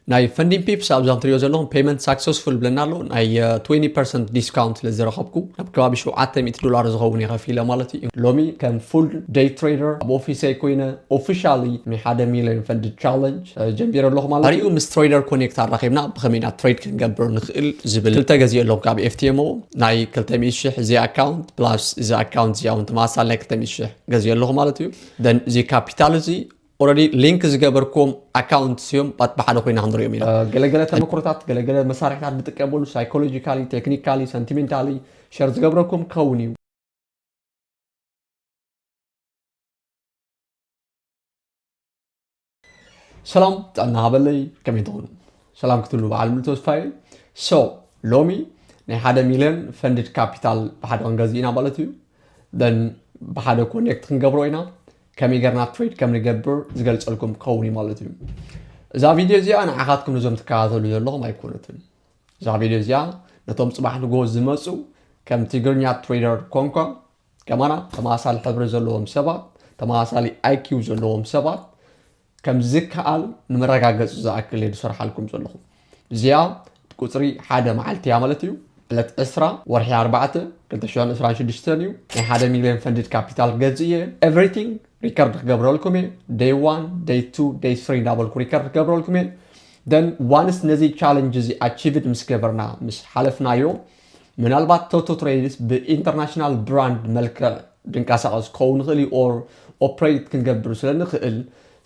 ናይ ፈንዲንግ ፒፕስ ኣብዛ ትሪኦ ዘለኹም payment successful ብለና ኣሎ። ናይ twenty percent discount ስለ ዝረኸብኩ ናብ ከባቢ ሸውዓተ ሚእቲ ዶላር ዝኸውን እየ ከፊለ ማለት እዩ። ሎሚ ከም full day trader ኣብ ኦፊሰይ ኮይነ officially ናይ ሓደ ሚሊዮን ፈንድድ challenge ጀሚረ ኣለኹ ማለት እዩ። ምስ trader connect ኣራኺብና ብኸመይ ኢና trade ክንገብር ንኽእል ዝብል ክልተ ገዚኤ ኣለኹ ካብ FTMO። ናይ ክልተ ሚእቲ ሽሕ እዚ ኣካውንት plus እዚ ኣካውንት እዚኣ እውን ተመሳሳሊ ናይ ክልተ ሚእቲ ሽሕ ገዚኤ ኣለኹ ማለት እዩ። Then እዚ ካፒታል እዚ already link ዝገበርኩም ኣካውንት እዮም። ባት ብሓደ ኮይና ክንሪኦም ኢና። ገለገለ ተመክሮታት፣ ገለገለ መሳርሕታት ዝጥቀመሉ psychologically፣ technically፣ sentimentally share ዝገብረኩም ክኸውን እዩ። ሰላም ጥዕና ሃበለይ፣ ከመይ ትኾኑ? ሰላም ክትብሉ በዓል ሙሉ ተስፋ እየ። So ሎሚ ናይ ሓደ ሚሊዮን ፈንድድ ካፒታል ብሓደ ክንገዝእ ኢና ማለት እዩ። Then ብሓደ ኮኔክት ክንገብሮ ኢና። ከመይ ገርና ትሬድ ከም ንገብር ዝገልጸልኩም ክኸውን እዩ ማለት እዩ። እዛ ቪድዮ እዚኣ ንዓኻትኩም ነዞም ትከታተሉ ዘለኹም ኣይኮነትን። እዛ ቪድዮ እዚኣ ነቶም ጽባሕ ንጎ ዝመጹ ከም ትግርኛ ትሬደር ኮንካ ከማና ተመሳሳሊ ሕብሪ ዘለዎም ሰባት፣ ተመሳሳሊ IQ ዘለዎም ሰባት ከም ዝከኣል ንመረጋገጺ ዝኣክል እየ ዝሰርሓልኩም ዘለኹ። እዚኣ ቁጽሪ ሓደ መዓልቲ እያ ማለት እዩ። ዕለት ዕስራ ወርሒ ኣርባዕተ ክልተ ሽሕን ዕስራን ሽዱሽተን እዩ። ናይ ሓደ ሚሊዮን ፈንድድ ካፒታል ክገዝእ እየ። Everything ሪከርድ ክገብረልኩም እየ። Day one፣ day two፣ day three እንዳበልኩ ሪከርድ ክገብረልኩም እየ። Then once ነዚ ቻለንጅ እዚ ኣቺቭድ ምስ ገበርና፣ ምስ ሓለፍናዮ፣ ምናልባት ቶቶ ትሬድስ ብኢንተርናሽናል ብራንድ መልክዕ ድንቀሳቐስ ክኸውን ይኽእል እዩ፣ or ኦፕሬት ክንገብር ስለ ንኽእል።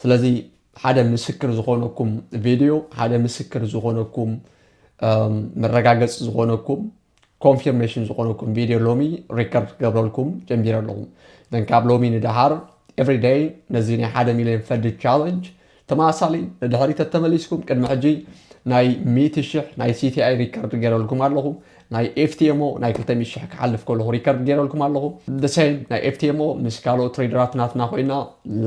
ስለዚ ሓደ ምስክር ዝኾነኩም ቪድዮ፣ ሓደ ምስክር ዝኾነኩም፣ እም፣ መረጋገፂ ዝኾነኩም፣ ኮንፊርሜሽን ዝኾነኩም ቪድዮ ሎሚ ሪከርድ ክገብረልኩም ጀሚረ ኣለኹ። Then ካብ ሎሚ ንደሓር ኤቭሪ ዴይ ነዚ ናይ ሓደ ሚሊዮን ፈንድድ ቻለንጅ ተመሳሳሊ ንድሕሪት ተተመሊስኩም፣ ቅድሚ ሕጂ ናይ ሚእቲ ሽሕ ናይ CTI ሪከርድ ገይረልኩም ኣለኹ። ናይ FTMO ናይ ክልተ ሚእቲ ሽሕ ክሓልፍ ከለኹ ሪከርድ ገይረልኩም ኣለኹ። The same ናይ FTMO ምስ ካልኦት ትሬደራት ናትና ኮይና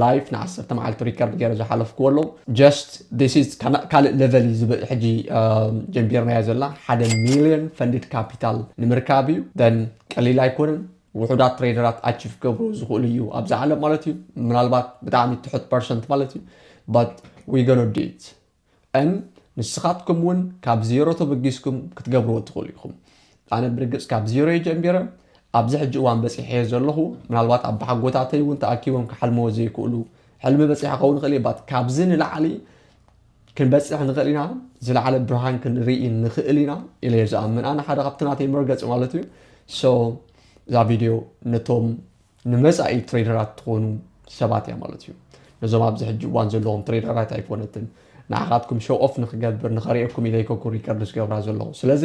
ላይፍ ንዓሰርተ መዓልቲ ሪከርድ ገይረ ዝሓለፍኩዎ ኣለዉ። Just this is ካና-፣ ካልእ ሌቨል እዩ ዝብል ሕጂ፣ እም፣ ጀምቢርናዮ ዘላ ሓደ ሚሊዮን ፈንድድ ካፒታል ንምርካብ እዩ። Then ቀሊል ኣይኮነን። ውሑዳት ትሬደራት ኣቺቭ ክገብሩ ዝኽእሉ እዩ ኣብዚ ዓለም ማለት እዩ። ምናልባት ብጣዕሚ ትሑት ፐርሰንት ማለት እዩ። But we gonna do it። And ንስኻትኩም እውን ካብ ዜሮ ተበጊስኩም ክትገብርዎ ትኽእሉ ኢኹም። ኣነ ብርግጽ ካብ ዜሮ እየ ጀሚረ፣ ኣብዚ ሕጂ እዋን በጺሐ ዘለኹ። ምናልባት ኣባሓጎታተይ እውን ተኣኪቦም ክሓልምዎ ዘይክእሉ ሕልሚ በጺሐ ክኸውን ይኽእል እየ። But ካብዚ ንላዕሊ ክንበጽሕ ንኽእል ኢና፣ ዝለዓለ ብርሃን ክንርኢ ንኽእል ኢና ኢለ እየ ዝኣምን። ኣነ ሓደ ካብቲ ናተይ መርገጺ ማለት እዩ። So እዛ ቪድዮ ነቶም ንመጻኢ ትሬደራት ትኾኑ ሰባት እያ ማለት እዩ። ነዞም ኣብዚ ሕጂ እዋን ዘለዎም ትሬደራት ኣይኮነትን። ንዓኻትኩም ሾው ኦፍ ንኽገብር፣ ንኸርእየኩም ኢለ ኣይኮንኩን ሪከርድ ዝገብራ ዘለኹ። ስለዚ፣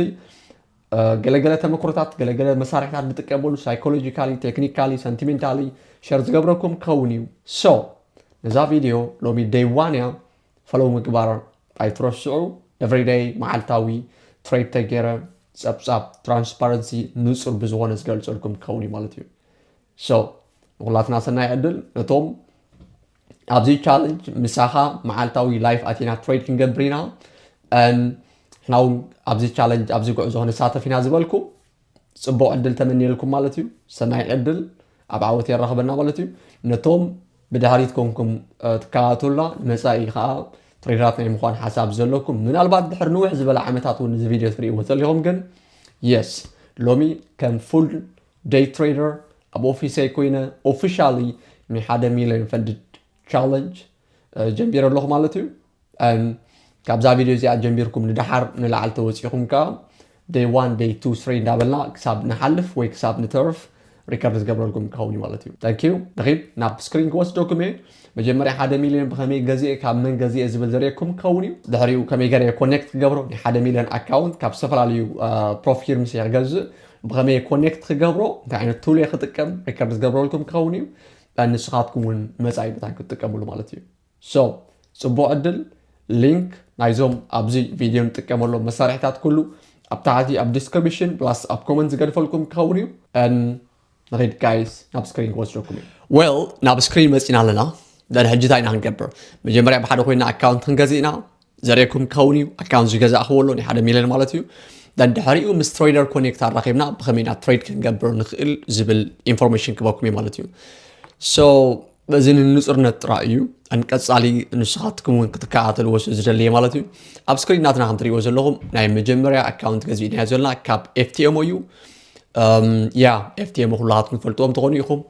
እ፣ ገለገለ ተመክሮታት፣ ገለገለ መሳርሕታት ዝጥቀመሉ ሳይኮሎጂካሊ፣ ቴክኒካሊ፣ ሰንቲሜንታሊ ሸር ዝገብረኩም ክኸውን እዩ። So ነዛ ቪድዮ ሎሚ ዴይ ዋን እያ። ፎሎው ምግባር ኣይትረስዑ። ኤቭሪዴይ መዓልታዊ ትሬድ ተገይረ ጸብጻብ ትራንስፓረንሲ ንጹር ብዝኾነ ዝገልጸልኩም ክኸውን እዩ ማለት እዩ። So ንኹላትና ሰናይ ዕድል። ነቶም ኣብዚ ቻለንጅ ምሳኻ መዓልታዊ ላይፍ ኣቲና ትሬድ ክንገብር ኢና። And ንሕና እውን ኣብዚ ቻለንጅ፣ ኣብዚ ጉዕዞ ክንሳተፍ ኢና ዝበልኩም ጽቡቕ ዕድል ተመንየልኩም ማለት እዩ። ሰናይ ዕድል፣ ኣብ ዓወት የራኽበና ማለት እዩ። ነቶም ብድሕሪት ኮንኩም፣ እ፣ ትከታተሉና፣ ንመጻኢ ከኣ ትሬደራት ናይ ምዃን ሓሳብ ዘለኩም፣ ምናልባት ድሕሪ ንውሕ ዝበለ ዓመታት እውን እዚ ቪድዮ ትርእይዎ ተሊኹም፣ ግን የስ፣ ሎሚ ከም ፉል ዴይ ትሬደር ኣብ ኦፊሰይ ኮይነ ኦፊሻሊ ናይ ሓደ ሚልዮን ፈንድድ ቻለንጅ፣ እ፣ ጀሚረ ኣለኹ ማለት እዩ። And ካብዛ ቪድዮ እዚኣ ጀሚርኩም ንደሓር ንላዕሊ ተወፂኹም ከኣ ዴይ ዋን፣ ዴይ ቱ፣ ስሪ እንዳበልና ክሳብ ንሓልፍ ወይ ክሳብ ንተርፍ ሪከርድ ዝገብረልኩም ክኸውን እዩ ማለት እዩ። Thank you። ንኺድ ናብ ስክሪን ክወስደኩም እየ። መጀመርያ ሓደ ሚልዮን ብኸመይ ገዚኤ፣ ካብ መን ገዚኤ ዝብል ዘርእየኩም ክኸውን እዩ። ድሕሪኡ ከመይ ገይረ ኮኔክት ክገብሮ፣ ናይ ሓደ ሚልዮን ኣካውንት ካብ ዝተፈላለዩ፣ አ፣ ፕሮፊርምስ እየ ክገዝእ። ብኸመይ ኮኔክት ክገብሮ፣ እንታይ ዓይነት ቱል እየ ክጥቀም፣ ሪከርድ ዝገብረልኩም ክኸውን እዩ። ንስኻትኩም እውን መጻኢ መታን ክትጥቀምሉ ማለት እዩ። So ጽቡቕ ዕድል። ሊንክ ናይዞም ኣብዚ ቪድዮ ንጥቀመሎም መሳርሕታት ኩሉ ኣብ ታሕቲ ኣብ ዲስክሪፕሽን ፕላስ ኣብ ኮመንት ዝገድፈልኩም ክኸውን እዩ። And ንኺድ ጋይስ፣ ናብ ስክሪን ክወስደኩም እዩ። ዌል፣ ናብ ስክሪን መጺና ኣለና። ደን ሕጂ እንታይ ኢና ክንገብር? መጀመርያ ብሓደ ኮይና ኣካውንት ክንገዝእ ኢና። ዘርእየኩም ክኸውን እዩ። ኣካውንት ዝገዛእኽዎ ኣሎ፣ ናይ ሓደ ሚልዮን ማለት እዩ። ደን ድሕሪኡ ምስ ትሬደር ኮኔክት ኣራኺብና ብኸመይ ኢና ትሬድ ክንገብር ንኽእል ዝብል ኢንፎርሜሽን ክበኩም እዩ ማለት እዩ። So በዚ ንንጹርነት ጥራይ እዩ። ኣን ቀጻሊ ንስኻትኩም እውን ክትከታተልዎ ስለ ዝደልየ ማለት እዩ። ኣብ ስክሪን ናትና ከም ትሪእዎ ዘለኹም ናይ መጀመርያ ኣካውንት ገዚእናዮ ዘለና ካብ ኤፍቲኤምኦ እዩ። ያ ኤፍቲኤምኦ ኩላኻትኩም ትፈልጥዎም ትኾኑ ኢኹም።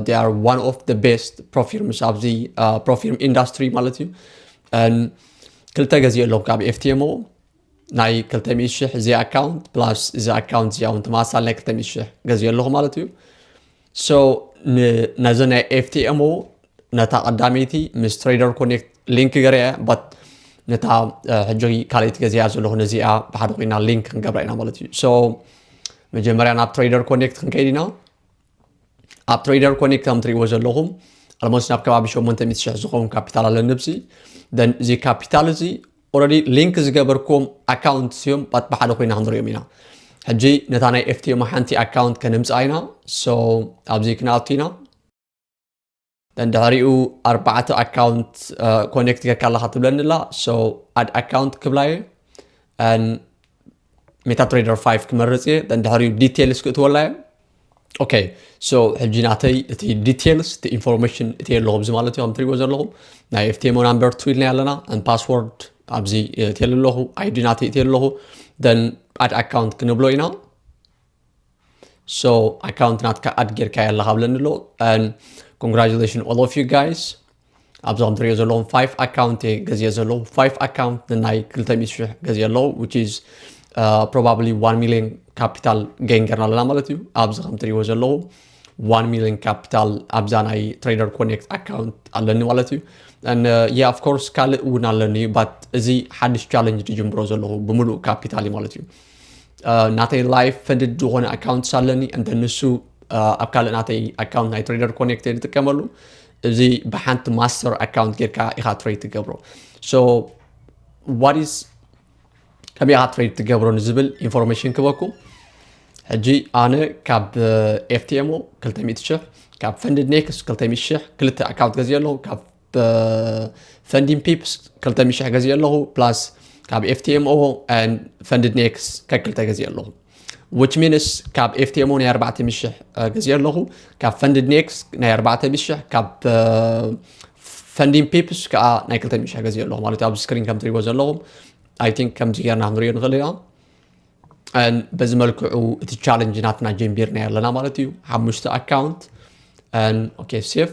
They are one of the best ፕሮፊርምስ ኣብዚ ፕሮፊርም ኢንዳስትሪ ማለት እዩ። ክልተ ገዚእ ኣለኹ ካብ ኤፍቲኤምኦ ናይ ክልተ ሚእቲ ሽሕ እዚ ኣካውንት ፕላስ እዚ ኣካውንት እዚኣ እውን ተመሳሳሊ ናይ ክልተ ሚእቲ ሽሕ ገዚእ ኣለኹ ማለት እዩ። So ነዘ ናይ ኤፍቲኤምኦ ነታ ቀዳመይቲ ምስ ትሬደር ኮኔክት ሊንክ ገረያ በት ነታ ሕጂ ካልኣይቲ ገዚኣ ዘለኹ ነዚኣ ብሓደ ኮይና ሊንክ ክንገብራ ኢና ማለት እዩ። So መጀመርያ ናብ ትሬደር ኮኔክት ክንከይድ ኢና። ኣብ ትሬደር ኮኔክት ከም ትሪእዎ ዘለኹም ኣልሞስት ናብ ከባቢ ሸሞንተ ሚእቲ ሽሕ ዝኸውን ካፒታል ኣለኒ ብዚ። Then እዚ ካፒታል እዚ ኦረዲ ሊንክ ዝገበርኩም ኣካውንት እዮም ባት ብሓደ ኮይና ክንሪኦም ኢና። ሕጂ ነታ ናይ ኤፍቲኤም ሓንቲ ኣካውንት ከነምፅኣ ኢና። So ኣብዚ ክንኣቱ ኢና። Then ድሕሪኡ ኣርባዕተ ኣካውንት ኮኔክት ጌርካ ኣለካ ትብለኒ ኣላ። So ኣድ ኣካውንት ክብላ እየ። And ሜታ ትሬደር ፋይቭ ክመርጽ እየ። Then ድሕሪኡ ዲቴልስ ክእትወላ እየ። ኦኬ። So ሕጂ ናተይ እቲ ዲቴልስ እቲ ኢንፎርሜሽን እቲ ኣለኹ ኣብዚ ማለት እዩ ከም ትሪእዎ ዘለኹም ናይ ኤፍቲኤምኦ ናምበር ቱ ኢልና ኣለና። And ፓስወርድ ኣብዚ እቲ ኣለኹ፣ ኣይዲ ናተይ እቲ ኣለኹ። Then ኣድ ኣካውንት ክንብሎ ኢና። So ኣካውንት ናትካ ኣድ ጌርካ ኣለካ ብለኒ ኣሎ። And congratulations all of you guys። ኣብዚ ከም ትሪኦ ዘለኹም ፋይቭ ኣካውንት እየ ገዚኦ ዘለኹ። ፋይቭ ኣካውንት ንናይ ክልተ ሚእቲ ሽሕ ገዚኦ ኣለኹ which is probably one million capital gain ጌርና ኣለና ማለት እዩ። ኣብዚ ከም ትሪእዎ ዘለኹም one million capital ኣብዛ ናይ ትሬደር ኮኔክት ኣካውንት ኣለኒ ማለት እዩ። And yeah of course ካልእ እውን ኣለኒ እዩ but እዚ ሓድሽ ቻለንጅ ዝጅምሮ ዘለኹ ብምሉእ ካፒታል እዩ ማለት እዩ። ናተይ ላይፍ ፈንድድ ዝኾነ ኣካውንትስ ኣለኒ እንተ ንሱ ኣብ ካልእ ናተይ ኣካውንት ናይ ትሬደር ኮኔክት ዝጥቀመሉ እዚ ብሓንቲ ማስተር ኣካውንት ጌርካ ኢኻ ትሬድ ትገብሮ። So what is ከመይ ኢኻ ትሬድ ትገብሮ ንዝብል ኢንፎርሜሽን ክበኩም። ሕጂ ኣነ ካብ ኤፍቲኤምኦ ክልተ ሚእቲ ሽሕ፣ ካብ ፈንድድ ኔክስ ክልተ ሚእቲ ሽሕ ክልተ ኣካውንት ገዚኦ ኣለኹ። ካብ ፈንዲን ፒፕስ ክልተ ሚእቲ ሽሕ ገዚኦ ኣለኹ ፕላስ ካብ ኤፍቲኤምኦ ፈንድድ ኔክስ ከክልተ ገዚኦ ኣለኹ። Which means ካብ ኤፍቲኤምኦ ናይ ኣርባዕተ ሚእቲ ሽሕ ገዚኦ ኣለኹ። ካብ ፈንድድ ኔክስ ናይ ኣርባዕተ ሚእቲ ሽሕ፣ ካብ ፈንዲን ፒፕስ ከዓ ናይ ክልተ ሚእቲ ሽሕ ገዚኦ ኣለኹ ማለት እዩ። ኣብዚ ስክሪን ከም ትሪእዎ ዘለኹም I think ከምዚ ጌርና ክንሪኦ ንኽእል ኢና። And በዚ መልክዑ እቲ ቻለንጅ ናትና ጀምቢርና ኣለና ማለት እዩ። ሓሙሽተ ኣካውንት። And okay ሴፍ።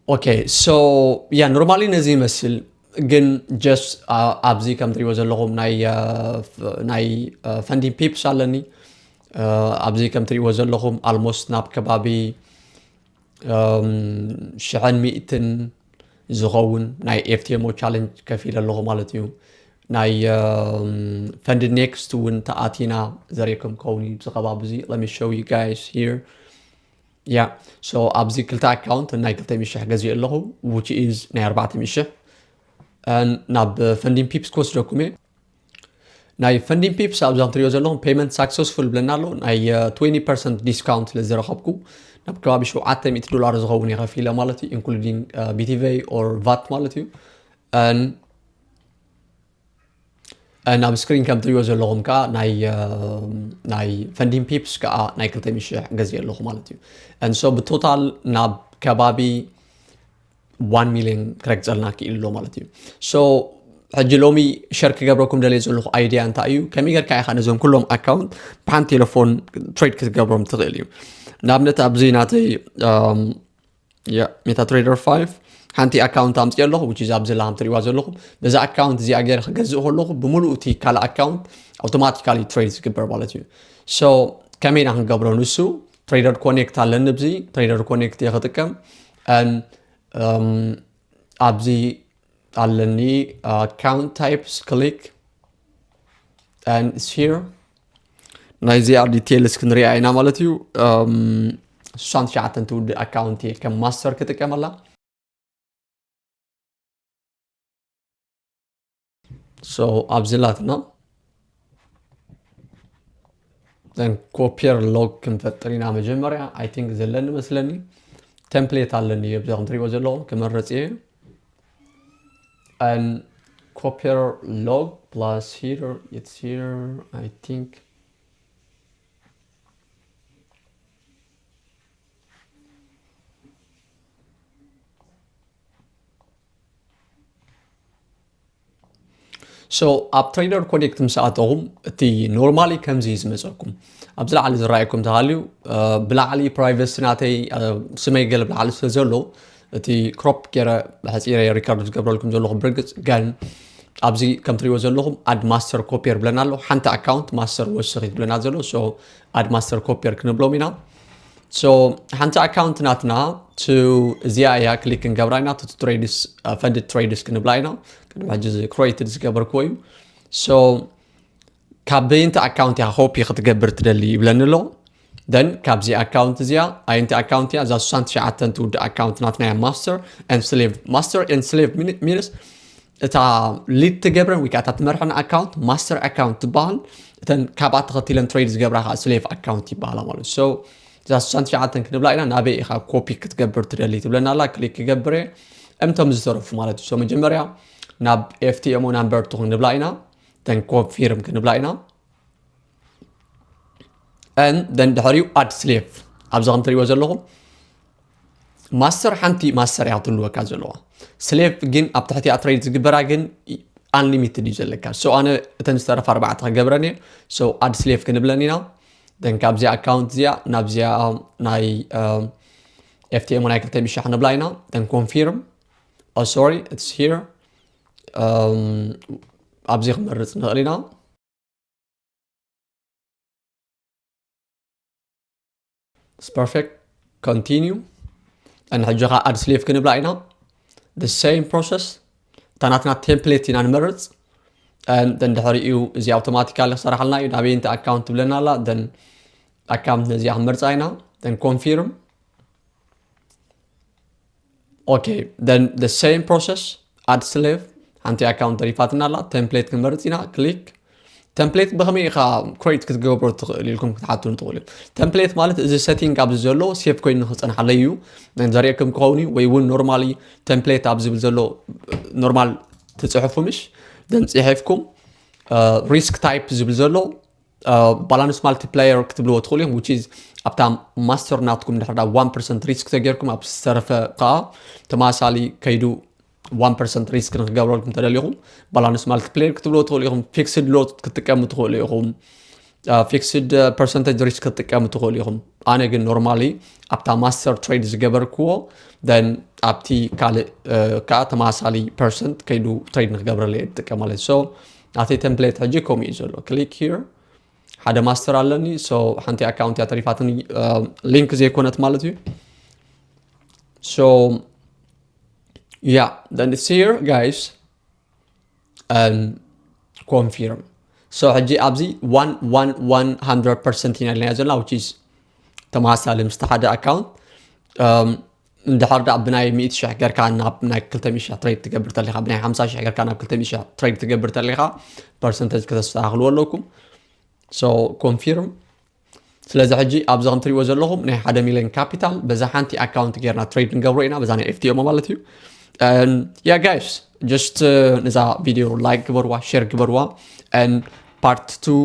ኦኬ። So yeah ኖርማሊ ነዚ ይመስል ግን just ኣብዚ ከም ትሪእዎ ዘለኹም ናይ ናይ ፈንዲን ፒፕስ ኣለኒ። ኣብዚ ከም ትሪእዎ ዘለኹም ኣልሞስት ናብ ከባቢ ሽሕን ሚእትን ዝኸውን ናይ ኤፍቲኤምኦ ቻለንጅ ከፊለ ኣለኹ ማለት እዩ። ናይ ፈንድ ኔክስት እውን ተኣቲና ዘርእየኩም ከውን እዩ እዚ ከባቢ እዚ። Let me show you guys here. Yeah so ኣብዚ ክልተ ኣካውንት ናይ ክልተ ሚእቲ ሽሕ ገዚኦ ኣለኹ which is ናይ ኣርባዕተ ሚእቲ ሽሕ። ናብ ፈንዲን ፒፕስ ክወስደኩም እየ። ናይ ፈንዲን ፒፕስ ኣብዛ ክትሪኦ ዘለኹም ፔመንት ሳክሰስፉል ብለና ኣሎ። ናይ ትዌንቲ ፐርሰንት ዲስካውንት ስለ ዝረኸብኩ ናብ ከባቢ ሸውዓተ ሚእቲ ዶላር ዝኸውን እየ ከፊለ ማለት እዩ ኢንክሉዲንግ ቢቲቨይ ኦር ቫት ማለት እዩ። And ናብ ስክሪን ከም ትሪእዎ ዘለኹም ከዓ ናይ ናይ ፈንዲን ፒፕስ ከዓ ናይ ክልተ ሚእቲ ሽሕ ገዚኦ ኣለኹ ማለት እዩ። And so ብቶታል ናብ ከባቢ ዋን ሚልዮን ክረግፀልና ክኢሉ ኣሎ ማለት እዩ። So ሕጂ ሎሚ ሸር ክገብረኩም ደልየ ዘለኹ ኣይድያ እንታይ እዩ፣ ከመይ ጌርካ ኢኻ ነዞም ኩሎም ኣካውንት ብሓንቲ ቴሌፎን ትሬድ ክትገብሮም ትኽእል እዩ። ንኣብነት ኣብዚ ናተይ ሜታ ትሬደር ፋይቭ ሓንቲ ኣካውንት ኣምፅኦ ኣለኹ which is ኣብዚ ላ ከም ትሪእዋ ዘለኹም በዛ ኣካውንት እዚኣ ገይረ ክገዝእ ከለኹ ብምሉእ እቲ ካልእ ኣካውንት ኣውቶማቲካሊ ትሬድ ዝግበር ማለት እዩ። So ከመይ ኢና ክንገብሮ ንሱ? ትሬደር ኮኔክት ኣለኒ ብዚ ትሬደር ኮኔክት እየ ክጥቀም። And ኣብዚ ኣለኒ ኣካውንት ታይፕስ ክሊክ። And it's here ናይዚኣ ዲቴልስ ክንሪኣ ኢና ማለት እዩ። ስሳን ትሽዓተን ትውድእ ኣካውንት እየ ከም ማስተር ክጥቀመላ። So ኣብዚ ላትና ዘን ኮፒየር ሎግ ክንፈጥር ኢና መጀመርያ። I think ዘለኒ መስለኒ ቴምፕሌት ኣለኒ እየ ብዛ ከም ትሪእዎ ዘለኹም ክመረፅ እየ። And copier log plus here it's here I think. So ኣብ Trader Connect ምስ ኣተኹም እቲ normally ከምዚ እዩ ዝመፀኩም። ኣብዚ ላዕሊ ዝረኣየኩም ተሃልዩ ብላዕሊ privacy ናተይ ስመይ ገለ ብላዕሊ ስለ ዘሎ እቲ crop ገይረ ሕፂረ record ዝገብረልኩም ዘለኹ። ብርግፅ ግን ኣብዚ ከም ትሪእዎ ዘለኹም add master copier ብለና ኣሎ። ሓንቲ account master ወስኺ ትብለና ዘሎ። So add master copier ክንብሎም ኢና። So ሓንቲ account ናትና to እዚኣ እያ click ክንገብራ ኢና። To trades funded trades ክንብላ ኢና። ቅድሚ ሕጂ created ዝገበርክዎ እዩ። So ካብ በይንቲ account እያ copy ክትገብር ትደሊ ይብለኒ ኣሎ። Then ካብዚ account እዚኣ ኣየንቲ account እያ? እዛ ስሳን ትሽዓተን ትውድእ account ናትና እያ። Master and slave, master and slave means እታ lead ትገብረን ወይ ከዓ እታ ትመርሐን account master account ትበሃል። እተን ካብኣ ተኸቲለን trade ዝገብራ ከዓ slave account ይበሃላ ማለት እዩ። So እዛ ስሳን ትሽዓተን ክንብላ ኢና። ናበይ ኢኻ copy ክትገብር ትደሊ ትብለና ኣላ። Click ክገብር እየ። እምቶም ዝተረፉ ማለት እዩ። So መጀመርያ ናብ FTMO number two ክንብላ ኢና። Then confirm ክንብላ ኢና። And then ድሕሪኡ add slave ኣብዚ ከም ትሪእዎ ዘለኹም master ሓንቲ master እያ ትህልወካ ዘለዋ። Slave ግን ኣብ ትሕቲኣ trade ዝግበራ ግን unlimited እዩ ዘለካ። So ኣነ እተን ዝተረፋ ኣርባዕተ ክገብረን እየ። So add slave ክንብለን ኢና። Then ካብዚኣ account እዚኣ ናብዚኣ ናይ FTMO ናይ ክልተ ሚእቲ ሺሕ ክንብላ ኢና። Then confirm. Oh, sorry, it's here. ኣብዚ ክመርፅ ንኽእል ኢና። It's perfect. Continue. And ሕጂ ከዓ add slave ክንብላ ኢና። The same process. እታ ናትና template ኢና ንመርፅ። And then ድሕሪኡ እዚ automatically ክሰርሓልና እዩ። ናበይ እንቲ account ትብለና ኣላ። Then account ነዚኣ ክንመርፃ ኢና። Then confirm. Okay, then the same process, add slave። ሓንቲ account ተሪፋትና ኣላ። Template ክንመርፅ ኢና። Click. Template ብኸመይ ኢኻ create ክትገብሮ ትኽእል ኢልኩም ክትሓቱን ትኽእሉ። Template ማለት እዚ setting ኣብዚ ዘሎ save ኮይኑ ንክፀንሓለይ እዩ። ዘርእየኩም ክኸውን እዩ። ወይ እውን normally template ኣብ ዝብል ዘሎ normal ትፅሕፉ ምሽ? Then ፅሒፍኩም risk type ዝብል ዘሎ balance multiplier ክትብልዎ ትኽእሉ እዮም። Which is ኣብታ master ናትኩም ድሕር one percent risk ተጌርኩም ኣብ ዝተረፈ ከዓ ተማሳሊ ከይዱ one percent risk ንክገብረልኩም ተደሊኹም balance multiplier ክትብልዎ ትኽእሉ ኢኹም። Fixed lot ክትጥቀሙ ትኽእሉ ኢኹም። Fixed percentage risk ክትጥቀሙ ትኽእሉ ኢኹም። ኣነ ግን normally ኣብታ master trade ዝገበርክዎ then ኣብቲ ካልእ ከዓ ተማሳሊ percent ከይዱ trade ንክገብረለይ እጥቀመለይ። So ናተይ template ሕጂ ከምኡ እዩ ዘሎ። Click here ሓደ master ኣለኒ። So ሓንቲ account እያ ተሪፋትኒ link ዘይኮነት ማለት እዩ። So yeah, then it's here guys and confirm. So ሕጂ ኣብዚ one one one hundred percent ኢና ኢልና ዘለና which is ተመሳሳሊ ምስቲ ሓደ account። እንድሕር ደኣ ብናይ ሚእቲ ሽሕ ጌርካ ናብ ናይ ክልተ ሚእቲ ሽሕ trade ትገብር ተለኻ፣ ብናይ ሓምሳ ሽሕ ጌርካ ናብ ክልተ ሚእቲ ሽሕ trade ትገብር ተለኻ percentage ከተስተኻኽልዎ ኣለኩም። So confirm። ስለዚ ሕጂ ኣብዚ ከም ትሪእዎ ዘለኹም ናይ ሓደ ሚልዮን capital በዛ ሓንቲ account ጌርና trade ንገብሮ ኢና፣ በዛ ናይ FTMO ማለት እዩ። Yeah guys, just ነዛ video like ግበርዋ፣ share ግበርዋ። And part two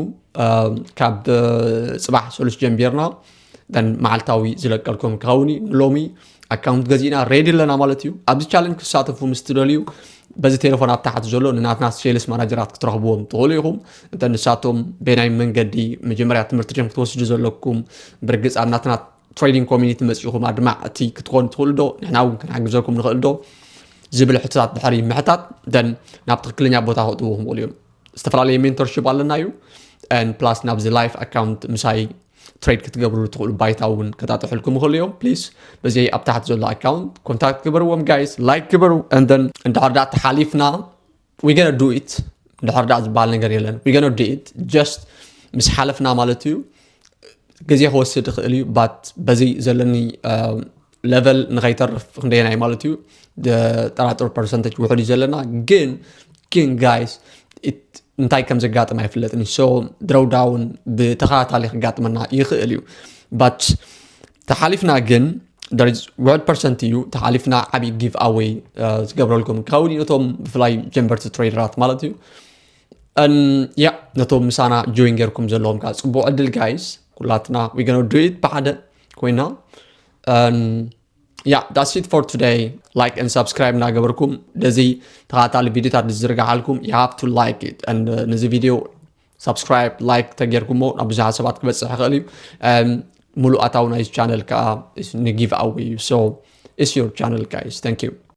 ካብ ፅባሕ ሰሉስ ጀምቢርና then መዓልታዊ ዝለቀልኩም ክኸውን እዩ። ንሎሚ account ገዚእና ready ኣለና ማለት እዩ። ኣብዚ challenge ክትሳተፉ ምስ ትደልዩ በዚ ቴሌፎን ኣብ ታሕቲ ዘሎ ንናትና sales manager ኣት ክትረኽብዎም ትኽእሉ ኢኹም። እንተ ንሳቶም በናይ መንገዲ መጀመርያ ትምህርቲ ዲኹም ክትወስዱ ዘለኩም፣ ብርግፅ ኣብ ናትና trading community መፂኹም ኣድማዕቲ ክትኮኑ ትኽእሉ ዶ፣ ንሕና እውን ክንሕግዘኩም ንኽእል ዶ ዝብል ሕቶታት ድሕሪ ምሕታት then ናብ ትኽክለኛ ቦታ ከእትዉ ክኽእሉ እዮም። ዝተፈላለየ mentorship ኣለና እዩ። Plus ናብዚ live account ምሳይ trade ክትገብሩ ትኽእሉ ባይታ እውን ከጣጥሕልኩም ይኽእሉ እዮም። Please በዚ ኣብ ታሕቲ ዘሎ account contact ግበርዎም guys፣ like ግበሩ። And then እንድሕር ደኣ ተሓሊፍና we gonna do it፣ እንድሕር ደኣ ዝበሃል ነገር የለን። We gonna do it just ምስ ሓለፍና ማለት እዩ። ግዜ ክወስድ ይኽእል እዩ but በዚ ዘለኒ level ንኸይተርፍ ክንደየናይ ማለት እዩ ጠራጥር percentage ውሕድ እዩ ዘለና። ግን ግን guys እንታይ ከም ዘጋጥም ኣይፍለጥን። So drawdown ብተኸታታሊ ክጋጥመና ይኽእል እዩ but ተሓሊፍና ግን ውሕድ percent እዩ። ተሓሊፍና ዓብዪ give away ዝገብረልኩም ክኸውን እዩ ነቶም ብፍላይ ጀንበርቲ trader ኣት ማለት እዩ። Yeah ነቶም ምሳና join ጌርኩም ዘለኹም ከዓ ፅቡቕ ዕድል guys። ኩላትና we gonna do it ብሓደ ኮይና yeah, that's it for today. Like and subscribe እናገበርኩም፣ ደዚ ተኻታሊ ቪዲዮታት ዝዝርጋሓልኩም you have to like it, and uh, ነዚ ቪዲዮ subscribe, like ተጌርኩሞ ናብ ብዙሓት ሰባት ክበፅሕ ይኽእል እዩ። Um, ሙሉእ ኣታዊ ናይዚ ቻነል ከዓ ን give away እዩ። So it's your channel, guys. Thank you.